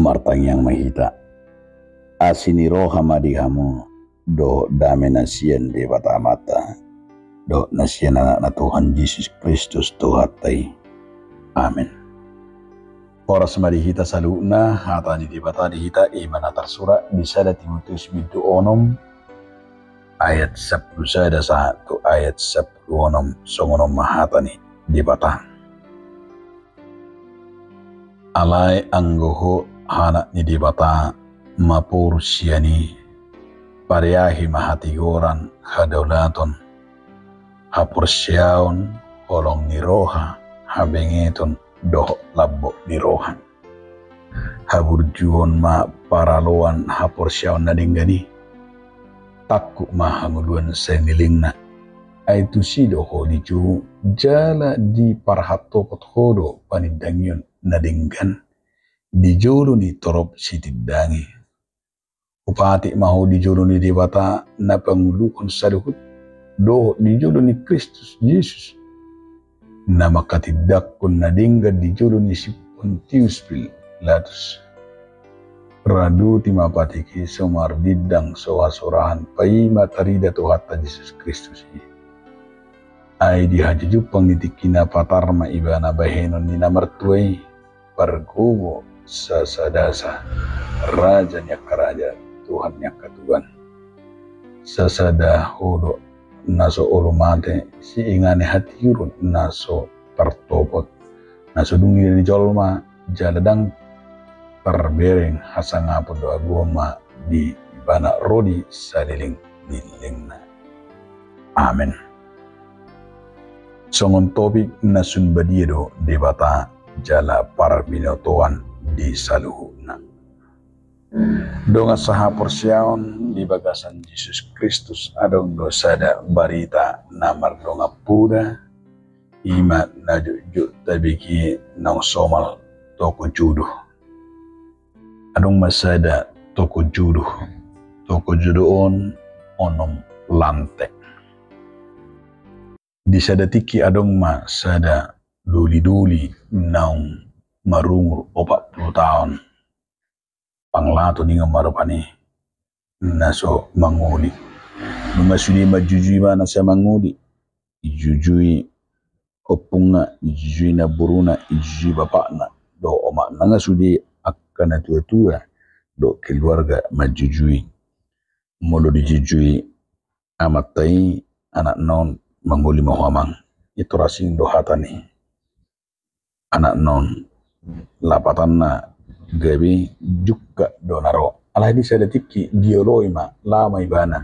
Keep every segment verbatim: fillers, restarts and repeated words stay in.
Martangiang ma hita. Asi ni roha ma di hamu dohot dame na sian Debata Amanta dohot na sian Anakna Tuhan Jesus Kristus Tuhanta i. Amen. Horas ma di hita saluhutna. Hata ni Debata di hita i ma na tarsurat di sada Timoteus bindu onom ayat sampulu sada sahat tu ayat sampulu onom. Songon on ma hata ni Debata. Alai anggo ho, anak ni Debata, maporus sian i, pareahi ma hatigoran, hadaulaton, haporseaon, holong ni roha, habengeton dohot lambok ni roha. Haburjuon ma paraloan haporseaon na denggan i. Tangkup ma hangoluan salelengna. Ai tusi do ho dijou, jala diparhatopot ho do panindangion na denggan di jolo ni torop sitindangi. Hupatik ma ho di jolo ni Debata na panguluhon saluhut, dohot di jolo ni Kristus Jesus na mangkatindangkon na denggan di jolo ni si Pontius Pilatus. Raduti ma patik i so mardindang so hasurahan, paima tarida Tuhanta Jesus Kristus i. Ai di hajujumpang ni tingki na patar ma ibana bahenon ni na martua i, pargogo sasadasa, Raja ni angka raja, Tuhan ni angka tuhan. Sasada ho do na so olo mate, siinganan hatiuron na so tartopot, na so dung didok ni jolma, jala ndang tarbereng hasangapon do, agoan ma di ibana ro di salelenglelengna. Amen. Songon topik na sun badia do Debata jala parbinotoan di saluhutna. Dongan sahaporseaon di bagasan Jesus Kristus, adong do sada barita na mardongan poda, i ma na jotjot tabege naung somal toko jodo. Adong ma sada toko jodo. Toko jodo on onom lante. Di sada tingki adong ma sada dolidoli naung marumur opat pulu taon. Pangalaho ninna ma rupani na so mangoli. Nunga sude manjujui ibana sai mangoli. Dijujui ompungna, dijujui namboruna, dijujui bapakna dohot omakna, nunga sude angka natuatua dohot keluarga manjujui. Molo dijujui amanta i, anakna on, mangoli ma ho amang. I tor asing do hata ni anakna on, lapatanna gabe jungkat do na ro. Alai di sada tingki dioloi ma, laho ma ibana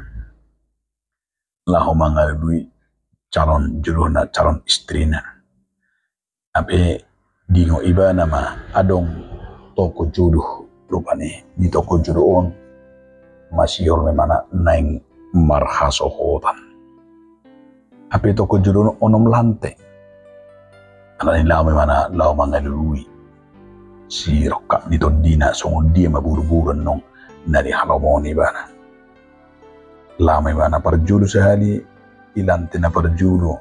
laho mangalului calon jolona, calon istrina. Hape diingot ibana ma adong toko jodo rupani. Di toko jodo on masihol ma ibana naeng marhasohotan. Hape toko jodo on onom lante. Alani laho ma ibana laho mangalului sirongkap ni tondina, songon dia ma boruboru annon na dihalomohon ibana. Laho ma ibana parjolo sahali, di lante na parjolo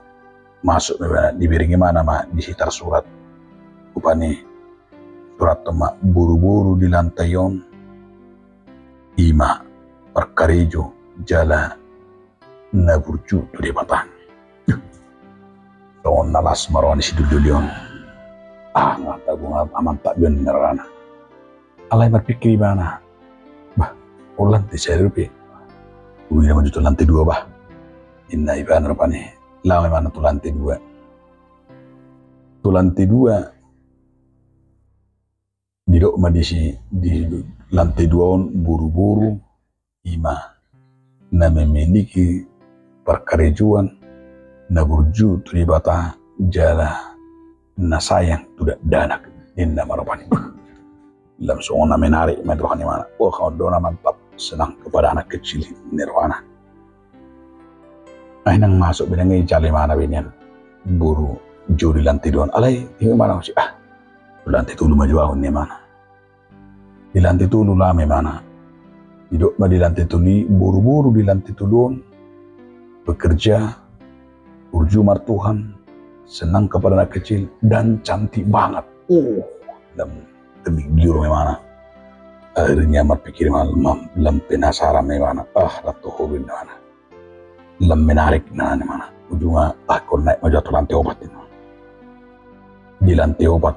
masuk ma ibana, dibereng ibana ma disi tarsurat. Rupani surathon ma boruboru di lante on, i ma parkarejo jala na burju tu Debata. Songon na las ma roha ni si dolidoli on. Ah, nga tabu nga amanta bion ni rohana. Alai marpikir ibana, bah, on lante sada dope. Ui, na maju tu lante dua bah, ninna ibana rupani. Laho ma ibana tu lante dua. Tu lante dua, didok ma disi, di lante dua on boruboru, i ma na memiliki parkarejoan, na burju tu Debata jala na sayang tu dakdanak, ninna ma rupani. Lam songon na menarik ma di roha ni ibana. Wah, on do na mantap, senang kepada anak kecil, ninna rohana. Ai nang masuk be nang i jalo ibana be nian boru jodo di lante dua on. Alai i ma na si, ah, lante tolu ma jo au, ninna ibana. Di lante tolu laho ma ibana. Didok ma di lante tolu i, boruboru di lante tolu on bekerja, burju martuhan, senang kepada anak kecil, dan cantik banget. Oh, dan temigiur ma ibana. Akhirnya marpikir ma, ma, lam penasaran ma ibana. Ah, lam toho be ibana. Lam menarik na ibana. Ujungna, ah, ingkon naek ma jo tu lantai opat ibana. Di lantai opat.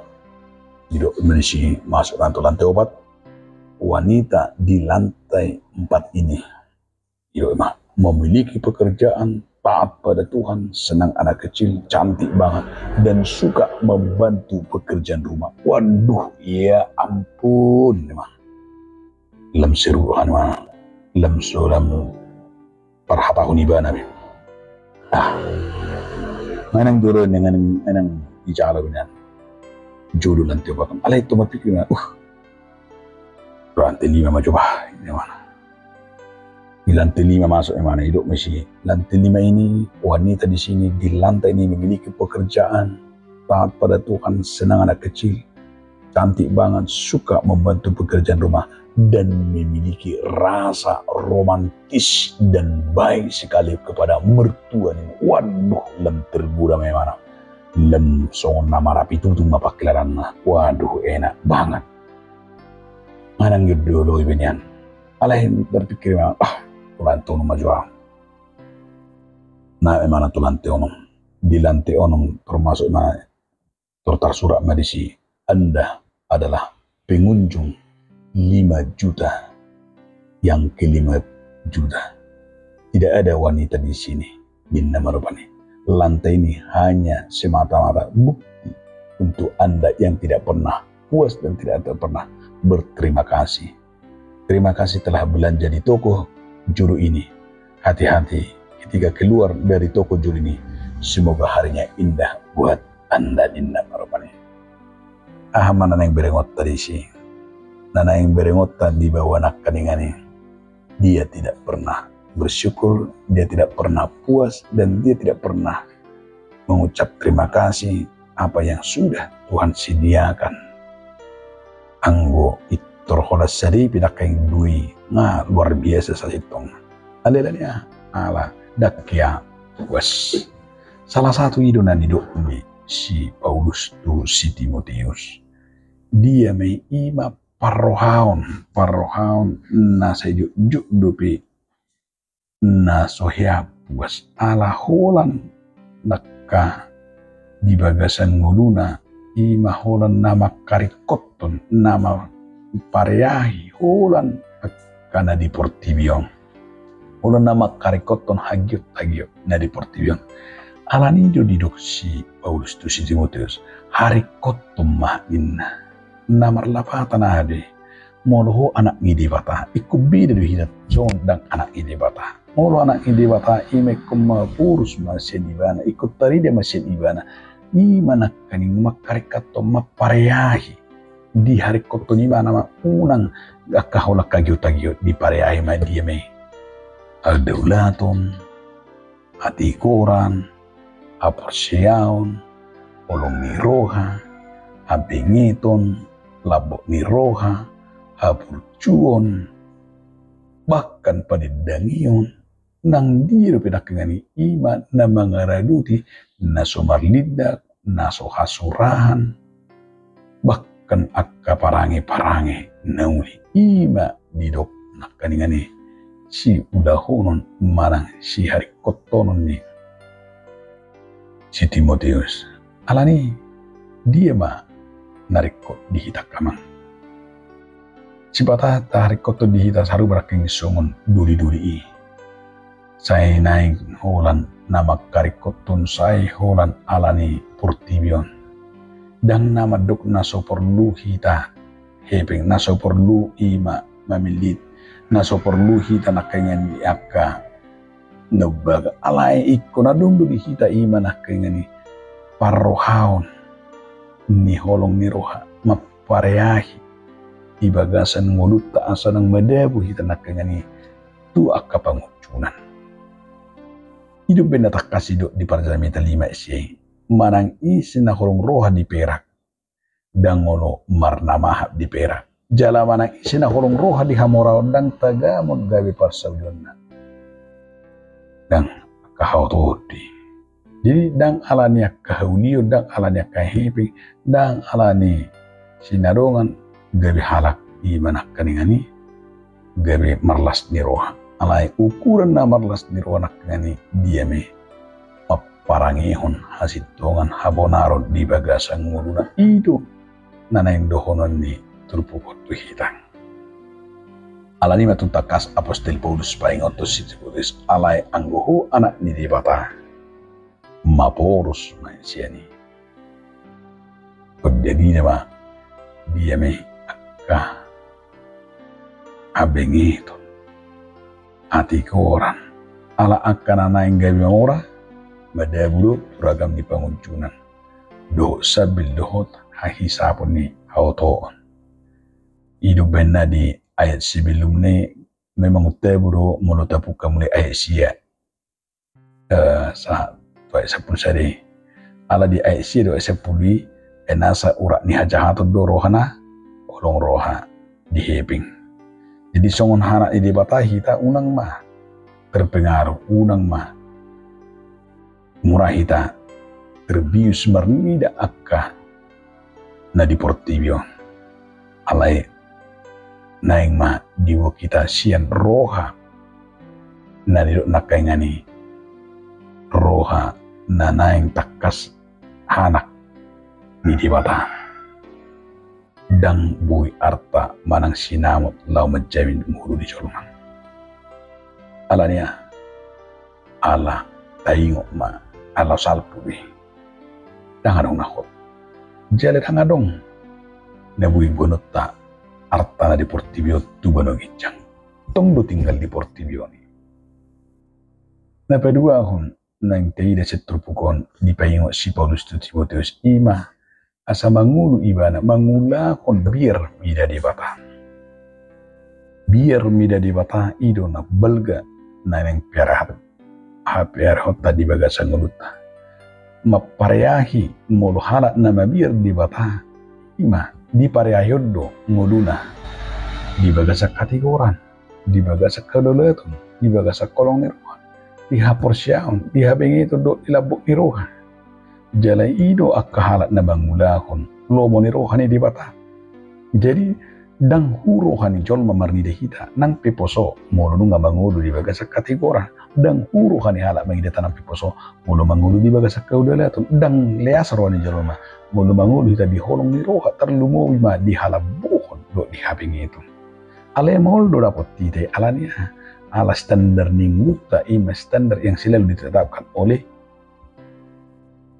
Didok ma disi masuk tu lantai opat. Wanita di lantai empat ini. Iyo, emang memiliki pekerjaan, taat pada Tuhan, senang anak kecil, cantik banget, dan suka membantu pekerjaan rumah. Waduh, ya ampun, emang. Lam seru, emang. Lam so, lam parhatahon ibana be. Ah. Manang doro, manang, manang ijalo be nian. Jolo lantai opat. Alai tu marpikir, uh. Lantai lima ma coba, ini mana? Di lantai lima masuk, yang mana? Didok ma disi, lantai lima ini, wanita di sini, di lantai ini memiliki pekerjaan, taat pada Tuhan, senang anak kecil, cantik banget, suka membantu pekerjaan rumah, dan memiliki rasa romantis dan baik sekali kepada mertuanya. Waduh, lam tergoda ma ibana. Lam songon na marapi tutu ma pangkilalaanna. Waduh, enak banget. Manang jolo be nian. Alai marpikir ma, ah, tu lantai onom ma jo au. Naek ma ibana tu lantai onom. Di lantai onom termasuk ma, tor tarsurat ma disi, Anda adalah pengunjung lima juta, yang kelima juta. Tidak ada wanita di sini. Ninna ma rupani. Lantai ini hanya semata-mata bukti untuk Anda yang tidak pernah puas dan tidak pernah berterima kasih. Terima kasih telah belanja di toko juru ini. Hati-hati ketika keluar dari toko juru ini. Semoga harinya indah buat Anda, ninna ma rupani. Aha ma na naeng berengonta disi? Na naeng berengonta di baoa nangkaningan i. Dia tidak pernah bersyukur, dia tidak pernah puas, dan dia tidak pernah mengucap terima kasih apa yang sudah Tuhan sediakan. Anggo pintor holan sadari pe nangkaning dua i, nga luar biasa sasintongna. Alai alani aha? Ala ndang hea puas. Salah satu i do na nidok ni si Paulus tu si Timoteus. Dia ma i, i ma parrohaon, parrohaon na sai jotjot dope na so hea puas. Ala holan nangka di bagasan ngoluna, i ma holan na mangkaringkothon, na mampareahi holan angka na di portibi on. Holan na mangkaringkothon hagiot-hagiot na di portibi on. Alani i do didok si Paulus tu si Timoteus, haringkothon ma, ninna. Na marlapatan aha be? Molo ho anak ni Debata, ingkon beda do hita songon ndang anak ni Debata. Molo anak ni Debata, i ma ingkon maporus ma sian ibana, ingkon tarida ma sian ibana. I ma nangkaning mangkaringkothon, mampareahi. Diharingkothon ibana ma, unang angka holan hagiot-hagiot, dipareahi ma dia ma i. Hadaulaton, hatigoran, haporseaon, holong ni roha, habengeton, lambok ni roha, haburjuon, bahkan panindangion, nang dia dope nangkaningan i, i ma na mangaradoti na so marlindak, na so hasurahan, bahkan angka parange-parange na uli. I ma didok nangkaningan i siulahonon manang siharingkothonon ni si Timoteus. Alani dia ma na ringkot di hita, amang? Sipata taharingkothon di hita sarupa nangkaning songon doli-doli i. Sai naeng holan na mangkaringkothon, sai holan alani portibi on. Ndang na mandok na so porlu hita hepeng, na so porlu i ma mamillit, na so porlu hita nangkaningan i angka na umbaga. Alai ingkon adong do di hita i ma nangkaningan i parrohaon ni holong ni roha, mampareahi di bagasan ngolunta asa nang madabo hita nangkaningan i tu angka pangunjunan. I do umbahen na tangkas didok di Parjamita lima ese i, manang ise na holong roha di perak, ndang olo marnamahap di perak. Jala manang ise na holong roha di hamoraon, ndang tagamon gabe parsaulionna. Ndang angka haotoon do i. Jadi ndang alani angka haulion, ndang alani angka hepeng, ndang alani sinadongan gabe halak i ma nangkaningan i gabe marlas ni roha. Alai ukuran na marlas ni roha nangkaningan i dia ma i? Mamparangehon hasintongan habonaron di bagasan ngoluna, i do na naeng dohonon ni turpuk on tu hita. Alani i ma tung tangkas apostel Paulus paingothon si Timoteus, alai anggo ho anak ni Debata, maporus ma sian i. Pondadina ma dia ma i angka habengeton, hatigoran, ala angka na naeng gabe mamora, madabu do tu ragam ni pangunjunan dohot sambil dohot hahisapon ni haotoon. I do baen na di ayat sebelumna i, memang tabu do molo tabuka mulai ayat sia, eh, sahat tu ayat sampulu sada i. Ala di ayat sia dohot ayat sampulu i, eh, nasa urat ni hajahaton do rohana, holong roha di hepeng. Jadi songon anak ni Debata hita, unang ma terpengaruh, unang ma mura hita terbius marnida angka na di portibi on. Alai naeng ma diboan hita sian roha na nidok nangkaningan i, roha na naeng tangkas anak ni Debata. Ndang boi arta manang sinamot laho manjamin ngolu ni jolma. Alani i, ala taingot ma, ala salpu be, ndang adong na hot. Jala ndang adong na boi boanonta arta na di portibi on tu banua ginjang. Tong do tinggal di portibi on i. Na paduahon naeng taida sian turpuk on, dipaingot si Paulus tu Timoteus, i ma asa mangolu ibana mangulahon biar mida Debata. Biar mida Debata i do na balga na naeng pearahan, hapearahonta di bagasan ngolunta. Mampareahi molo halak na mabiar Debata, i ma dipareahon do ngoluna di bagasan hatigoran, di bagasan hadaulaton, di bagasan holong ni roha, di haporseaon, di habengeton dohot di lambok ni roha. Jala i do angka halak na mangulahon lomo ni roha ni Debata. Jadi ndang hu roha ni jolma marnida hita nang pe poso molo nunga mangolu di bagasan hatigoran. Ndang hu roha ni halak mangidata nang pe poso molo mangolu di bagasan hadaulaton. Ndang leas roha ni jolma molo mangolu hita di holong ni roha, tarlumobi ma di halambohon dohot di habengeton. Alai maol do dapot hita i, alani i, ala standar ni ngolunta i ma standar yang selalu ditetapkan oleh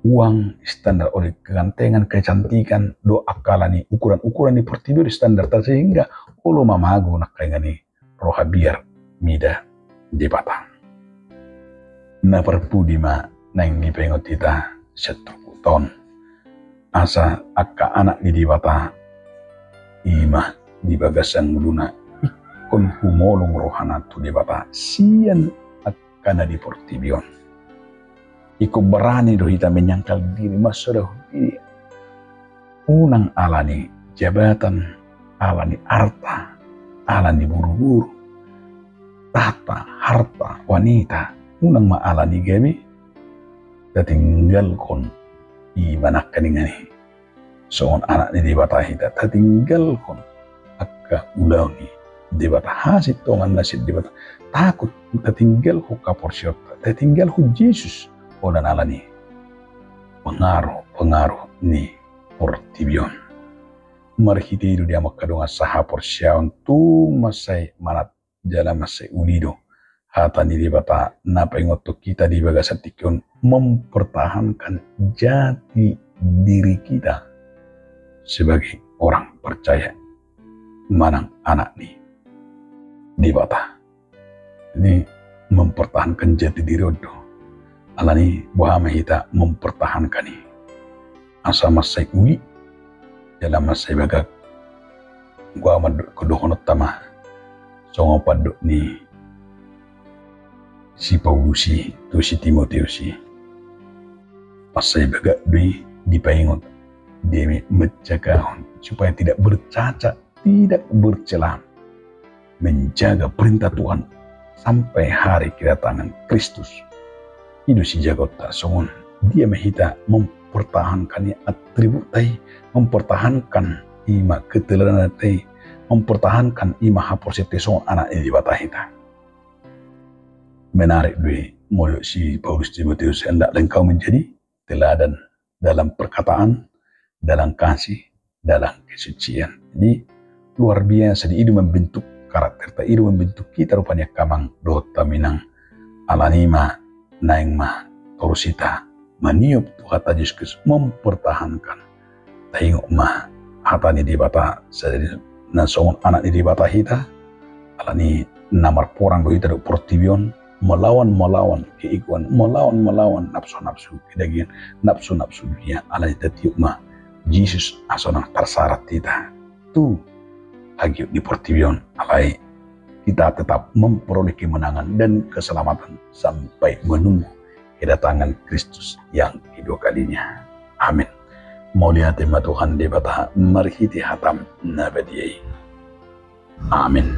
uang, standar oleh kegantengan, kecantikan, dohot angka ala ni ukuran-ukuran ni portibi on di standarta, sehingga olo ma mago nangkaningan i roha biar mida Debata. Na parpudi ma naeng dipaingot hita sian turpuk on, asa angka anak ni Debata i ma di bagasan ngoluna ingkon humolong rohana tu Debata sian angka na di portibi on. Ingkon barani do hita menyangkal diri, mansodahon diri. Unang ala ni jabatan, ala ni arta, ala ni boruboru, tahta, harta, wanita, unang ma ala ni gabe tatinggalhon i ma nangkaningan i. Songon anak ni Debata hita, tatinggalhon angka ulaon ni Debata, hasintongan na sian Debata, takut tatinggalhon haporseaonta, tatinggalhon Jesus, holan ala ni pengaruh-pengaruh ni portibi on. Marhite i do di hamu angka dongan sahaporseaon, tung mansai manat jala mansai uli do hata ni Debata na paingothon hita di bagasan tingki on, mempertahankan jati diri kita sebagai orang percaya manang anak ni Debata. Jadi mempertahankan jati diri on do. Alani boha ma hita mempertahankan i asa mansai uli jala mansai bagak. Anggo au mandok, dohononta ma songon pandok ni si Paulus i tu si Timoteus i, mansai bagak do i dipaingot dia ma i menjagahon supaya tidak bercacat, tidak bercela, menjaga perintah Tuhan sampai hari kedatangan Kristus. I do sijagaonta, songon dia ma hita mempertahankan i atributta i, mempertahankan i ma keteladonanta i, mempertahankan ima haporseaonta songon anak ni Debata hita. Menarik do i molo si Paulus Timoteus, hendaklah engkau menjadi teladan dalam perkataan, dalam kasih, dalam kesucian. Jadi luar biasa, di i do membentuk karakterta, i do membentuk hita rupani angka amang dohot inang. Alani i ma naeng ma torus hita maniop tu hata Jesus Kristus, mempertahankan. Taingot ma hata ni Debata, sadari na songon anak ni Debata hita, alani na marporang do hita dohot portibi on, melawan, melawan keegoan, melawan, melawan nafsu-nafsu kedagingan, nafsu-nafsu dunia. Alani tatiop ma Jesus asa unang tarsarat hita tu hagiot ni portibi on, alai kita tetap memperoleh kemenangan dan keselamatan sampai menunggu kedatangan Kristus yang kedua kalinya. Amin. Mauliate ma Tuhan Debata marhite hataM na badia i. Amin.